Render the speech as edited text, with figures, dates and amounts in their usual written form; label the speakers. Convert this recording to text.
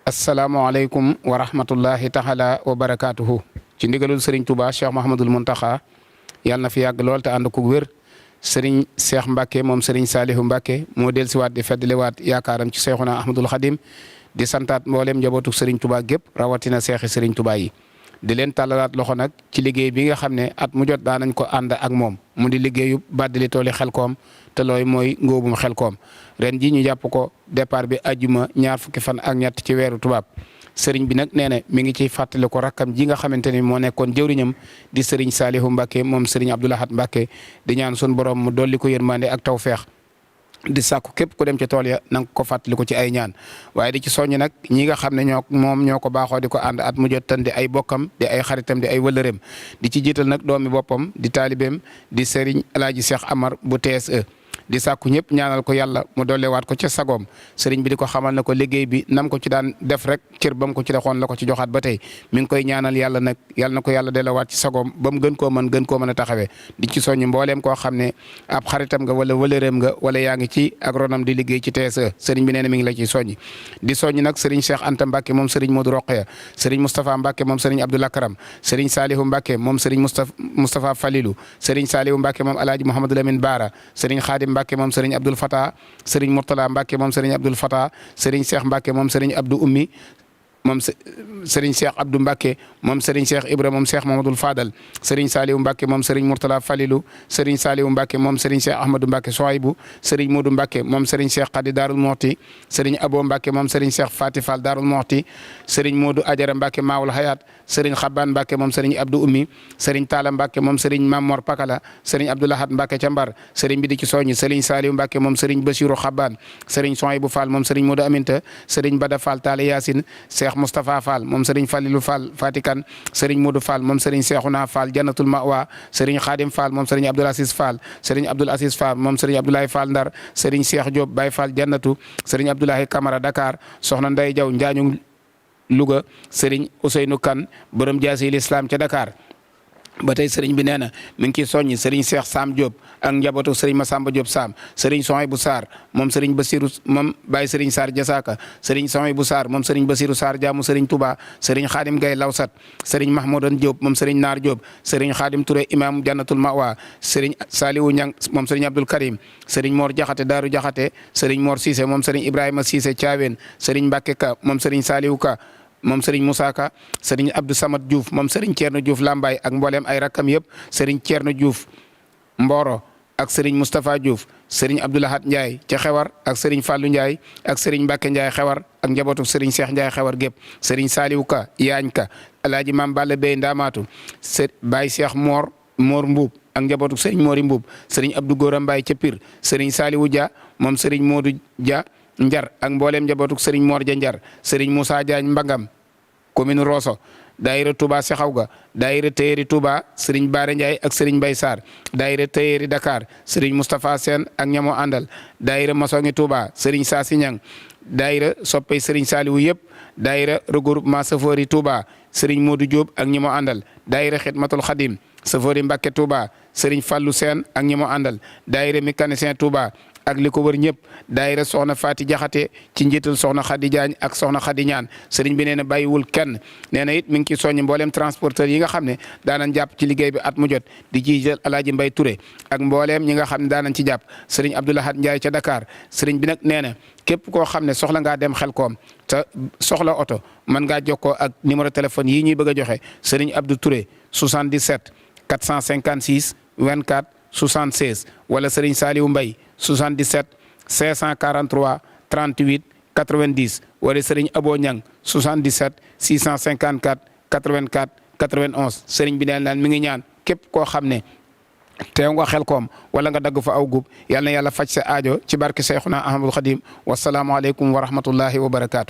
Speaker 1: asalaamaaleykum wa rahmatullahi taala wa barakaatuhu. ci ndigalul Serigne Touba Cheikh Mouhamadul Mountakha yàlla na fi yàgg lool te ànd ko wér Serigne Cheikh Mbacke moom Serigne Saliou Mbacke moo dellusiwaat di feddliwaat yaakaaram ci Cheikhuna Ahmadul Khadim di santaat mboolem njabootu Serigne Touba gépp rawatina seexi Serigne Touba yi. di leen tàllalaat loxo nag ci liggéey bi nga xam ne at mu jot daanañ ko ànd ak moom mu di liggéeyu bàddali tooli Xelkom te looy mooy ngóobum Xelkom ren ji ñu jàpp ko départ bi ajjuma ñaar fukki fan ak ñett ci weeru tubaab sëriñ bi nag nee na mi ngi ciy fàttali ko rakkam ji nga xamante ni moo nekkoon jëwriñam di sëriñ Saliou Mbacke moom sëriñ Abdou Lahad Mbacke di ñaan sun borom mu dolli ko yërmande ak tawfeex di sàkku képp ku dem ci tool ya na nga ko fàttali ko ci ay ñaan waaye di ci soññ nag ñi nga xam ne ñoo ko baaxoo di ko ànd at mu jot tan di ay bokkam di ay xaritam di ay wëllëreem di ci jiital nag doomi boppam di taalibeem di Serigne Alaaji Cheikh Amar bu TSE di sàkku ñëpp ñaanal ko yàlla mu dollewaat ko ca sagoom sëriñ bi di ko xamal na ko liggéey bi nam ko ci daan def rek cër ba mu ko ci defoon la ko ci joxaat ba tey mi ngi koy ñaanal yàlla nag yàlla na ko yàlla dellewaat ci sagoom ba mu gën koo mën a taxawee di ci soññ mbooleem koo xam ne ab xaritam nga wala wëlëreem nga wala yaa ngi ci agronome di liggéey ci TSE sëriñ bi nee na mi ngi la ciy soññ di soññ nag sëriñ Cheikh Anta Mbacke moom sëriñ Modou Rokhaya sëriñ Moustapha Mbacke moom sëriñ Abdou Lakaram sëriñ Saliou Mbacke moom sëriñ Moustapha Falilou sëriñ Saliou Mbacke moom Alaaji Mouhamadou Lamine Bara sëriñ Khadim Mbacke moom sëriñ Abdoul Fata sëriñ Mourtala Mbacke moom sëriñ Abdoul Fata sëriñ Cheikh Mbacke moom sëriñ Abdou Ummi moom sëriñ Cheikh Abdou Mbacke moom sëriñ Cheikh Ibra moom Cheikh Mamadou Fadal sëriñ Saliou Mbacke moom sëriñ Mourtala Falilou sëriñ Saliou Mbacke moom sëriñ Cheikh Ahmadou Mbacke Souaibou sëriñ Modou Mbacke moom sëriñ Cheikh Khady Darou Mouhty sëriñ Abo Mbacke moom sëriñ Cheikh Fati Fall Darou Mouhty sëriñ Modou Adjara Mbacke Maawul Hayat sëriñ Xaban Mbacke moom sëriñ Abdou Ummi sëriñ Talla Mbacke moom sëriñ Mamor Pakala sëriñ Abdou Lahad Mbacke ca Mbar sëriñ bi di ci soññi sëriñ Saliou Mbacke moom sëriñ Bassirou Xaban sëriñ Souaibou Fall moom sëriñ Modou Aminta sëriñ Bada Fall Talla Yacine Cheikh Moustapha Fall moom sëriñ Falilou Fall Fatikan sëriñ Modou Fall moom sëriñ Cheikhouna Fall Jannatul Mawa sëriñ Khadim Fall moom sëriñ Abdoul Aziz Fall sëriñ Abdoul Aziz Fall moom sëriñ Abdoulaye Fall Ndar sëriñ Cheikh Diop Baye Fall Jannatu sëriñ Abdoulaye Camara Dakar soxna Ndeye Diaw Njaañu Louga sëriñ Ousseynou Kane borom jaasi l'islam ca Dakar ba tey sëriñ bi nee na mi ngi ciy soññi sëriñ Cheikh Sam Diop ak njabootu sëriñ Massamba Diop Sam sëriñ Souhaïbou Sarr moom sëriñ Bassirou moom Baye sëriñ Sarr Jasaka sëriñ Souhaïbou Sarr moom sëriñ Bassirou Sarr jaamu sëriñ Touba sëriñ Khadim Gaye Lawsat sëriñ Mahmoudan Diop moom sëriñ Naar Diop sëriñ Khadim Touré imam Jannatul Mawa sëriñ Saliou Niang moom sëriñ Abdoul Karim sëriñ Mor Jaxate Daaru Jaxate sëriñ Mor Cissé moom sëriñ Ibrahima Cissé Thiawén sëriñ Mbacke Ka moom sëriñ Saliou Ka moom Serigne Moussa Ka Serigne Abdou Samad Diouf moom Serigne Thierno Diouf Lambaye ak mboolem ay rakkam yëpp Serigne Thierno Diouf Mboro ak Serigne Moustapha Diouf Serigne Abdou Lahad Ndiaye ca Xewar ak Serigne Fallou Ndiaye ak Serigne Mbacke Ndiaye Xewar ak njabootu Serigne Cheikh Ndiaye Xewar gépp Serigne Saliou Ka Yaañ Ka Alaaji Mam Balla Bey Ndamaatu Baye Cheikh Mor Mbuub ak njabootu Serigne Mori Mbuub Serigne Abdou Gora Mbaye ca Pire Serigne Saliou Dia moom Serigne Modou Dia Njar ak mboolem njabootu Serigne Mor Dia Njar Serigne Moussa Diagne Mbangam commune Rosso daayira Touba Sexawga daayira Téyéri Touba Serigne Bare Ndiaye ak Serigne Mbaye Sarr daayira Téyéri Dakar Serigne Moustapha Sène ak ñamo àndal daayira Masongi Touba Serigne Sassi Niang daayira soppey Serigne Saliou yëpp daayira regroupement Safori Touba Serigne Modou Diop ak ñi mo àndal daayira Xidmatul Khadim Safori Mbacke Touba Serigne Fallou Sène ak ñi mo àndal daayira mécanicien Touba ak li ko wër ñëpp daayira soxna Fati Jaxate ci njiital soxna Khady Diagne ak soxna Khady Ñaan sëriñ bi nee na bàyyiwul kenn nee na it mi ngi ciy soññ mboolem transporteur yi nga xam ne daanañ jàpp ci liggéey bi at mu jot di ci jël Alaaji Mbay Touré ak mbooleem ñi nga xam ne daanañ ci jàpp sëriñ Abdou Lahad Ndiaye ca Dakar sëriñ bi nag nee na képp koo xam ne soxla ngaa dem Xelkom te soxla oto mën ngaa jokkoo ak numéro téléphone yii ñuy bëgg a joxe sëriñ Abdou Touré 77 456 24 76 wala sëriñ Saliou Mbay 77 543 38 90 wala Serigne Abo Niang 77 654 84 91 Serigne bi naan mi ngi ñaan képp koo xam ne teew nga Xelkom wala nga dagg fa aw gub yal na yàlla faj sa aajo ci barke Cheikhuna Ahmadul Khadim wasalaamualeykum wa rahmatullahi wa barakaatu.